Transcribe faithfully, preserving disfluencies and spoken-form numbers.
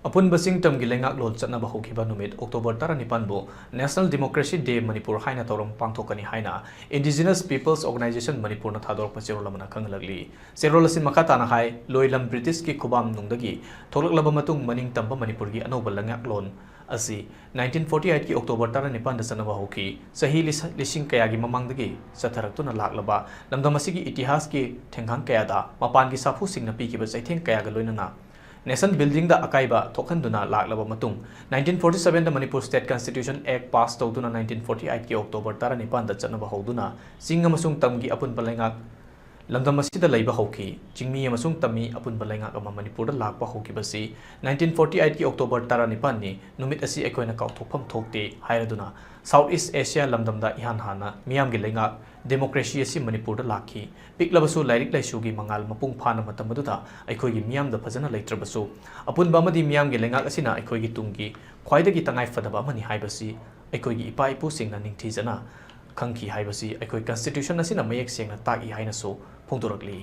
ꯑꯄꯨꯟꯕ ꯆꯤꯡꯇꯝꯒꯤ ꯂꯩꯉꯥꯛꯂꯣꯟ ꯆꯠꯅꯕ ꯍꯧꯈꯤꯕ ꯅꯨꯃꯤꯠ October ꯇꯔꯥꯅꯤꯄꯥꯟꯕꯨ National Democracy Day Manipur ꯍꯥꯏꯅ ꯊꯧꯔꯝ ꯄꯥꯡꯊꯣꯛꯀꯅꯤ ꯍꯥꯏꯅ Indigenous Peoples Organisation ꯃꯅꯤꯄꯨꯔꯅ ꯊꯥꯗꯣꯔꯛꯄ ꯆꯦꯔꯣꯜ ꯑꯃꯅ ꯈꯪꯍꯜꯂꯛꯂꯤ꯫ ꯆꯦꯔꯣꯜ ꯑꯁꯤ ꯃꯈꯥ ꯇꯥꯅ ꯍꯥꯏ, ꯂꯣꯏꯂꯝ ꯕ꯭ꯔꯤꯇꯤꯁꯀꯤ ꯈꯨꯕꯥꯝꯅꯨꯡꯗꯒꯤ ꯊꯣꯛꯂꯛꯂꯕ ꯃꯇꯨꯡ ꯃꯅꯤꯡ ꯇꯝꯕ ꯃꯅꯤꯄꯨꯔꯒꯤ ꯑꯅꯧꯕ ꯂꯩꯉꯥꯛꯂꯣꯟ ꯑꯁꯤ nineteen forty eight ꯀꯤ October ꯇꯔꯥꯅꯤꯄꯥꯟꯗ ꯆꯠꯅꯕ ꯍꯧꯈꯤ꯫ ꯆꯍꯤ ꯂꯤꯁ-, ꯂꯤꯁꯤꯡ ꯀꯌꯥꯒꯤ ꯃꯃꯥꯡꯗꯒꯤ ꯆꯠꯊꯔꯛꯇꯨꯅ ꯂꯥꯛꯂꯕ ꯂꯝꯗꯝ ꯑꯁꯤꯒꯤ ꯏꯇꯤꯍꯥꯁꯀꯤ ꯊꯦꯡꯈꯥꯡ ꯀꯌꯥꯗ ꯃꯄꯥꯟꯒꯤ ꯁꯥꯐꯨꯁꯤꯡꯅ ꯄꯤꯈꯤꯕ ꯆꯩꯊꯦꯡ ꯀꯌꯥꯒ ꯂꯣꯏꯅꯅ nation building ꯗ ꯑꯀꯥꯏꯕ ꯊꯣꯛꯍꯟꯗꯨꯅ ꯂꯥꯛꯂꯕ ꯃꯇꯨꯡ, nineteen forty seven ꯗ Manipur State Constitution Act pass ꯇꯧꯗꯨꯅ nineteen forty eight ꯀꯤ October ꯇꯔꯥꯅꯤꯄꯥꯟꯗ ꯆꯠꯅꯕ ꯍꯧꯗꯨꯅ ꯆꯤꯡ ꯑꯃꯁꯨꯡ ꯇꯝꯒꯤ ꯑꯄꯨꯟꯕ ꯂꯩꯉꯥꯛ ꯂꯝꯗꯝ ꯑꯁꯤꯗ ꯂꯩꯕ ꯍꯧꯈꯤ꯫ ꯆꯤꯡꯃꯤ ꯑꯃꯁꯨꯡ ꯇꯝꯃꯤ ꯑꯄꯨꯟꯕ ꯂꯩꯉꯥꯛ ꯑꯃ ꯃꯅꯤꯄꯨꯔꯗ ꯂꯥꯛꯄ ꯍꯧꯈꯤꯕꯁꯤ nineteen forty eight ꯀꯤ October ꯇꯔꯥꯅꯤꯄꯥꯟꯅꯤ꯫ ꯅꯨꯃꯤꯠ ꯑꯁꯤ ꯑꯩꯈꯣꯏꯅ ꯀꯥꯎꯊꯣꯛꯐꯝ ꯊꯣꯛꯇꯦ ꯍꯥꯏꯔꯗꯨꯅ South East Asia ꯂꯝꯗꯝꯗ ꯏꯍꯥꯟ ꯍꯥꯟꯅ ꯃꯤꯌꯥꯝꯒꯤ ꯂꯩꯉꯥꯛ democracy ꯑꯁꯤ ꯃꯅꯤꯄꯨꯔꯗ ꯂꯥꯛꯈꯤ꯫ ꯄꯤꯛꯂꯕꯁꯨ ꯂꯥꯏꯔꯤꯛ ꯂꯥꯏꯁꯨꯒꯤ ꯃꯉꯥꯜ ꯃꯄꯨꯡ ꯐꯥꯅ ꯃꯇꯝ ꯑꯗꯨꯗ ꯑꯩꯈꯣꯏꯒꯤ ꯃꯤꯌꯥꯝꯗ ꯐꯖꯅ ꯂꯩꯇ꯭ꯔꯕꯁꯨ, ꯑꯄꯨꯟꯕ ꯑꯃꯗꯤ ꯃꯤꯌꯥꯝꯒꯤ ꯂꯩꯉꯥꯛ ꯑꯁꯤꯅ ꯑꯩꯈꯣꯏꯒꯤ ꯇꯨꯡꯒꯤ ꯈ꯭ꯋꯥꯏꯗꯒꯤ ꯇꯉꯥꯏ ꯐꯗꯕ ꯑꯃꯅꯤ ꯍꯥꯏꯕꯁꯤ ꯑꯩꯈꯣꯏꯒꯤ ꯏꯄꯥ ꯏꯄꯨꯁꯤꯡꯅ ꯅꯤꯡꯊꯤꯖꯅ ꯈꯪꯈꯤ ꯍꯥꯏꯕꯁꯤ ꯑꯩꯈꯣꯏ constitution ꯑꯁꯤꯅ ꯃꯌꯦꯛ ꯁꯦꯡꯅ ꯇꯥꯛꯏ ꯍꯥꯏꯅꯁꯨ ꯐꯣꯡꯗꯣꯔꯛꯂꯤ꯫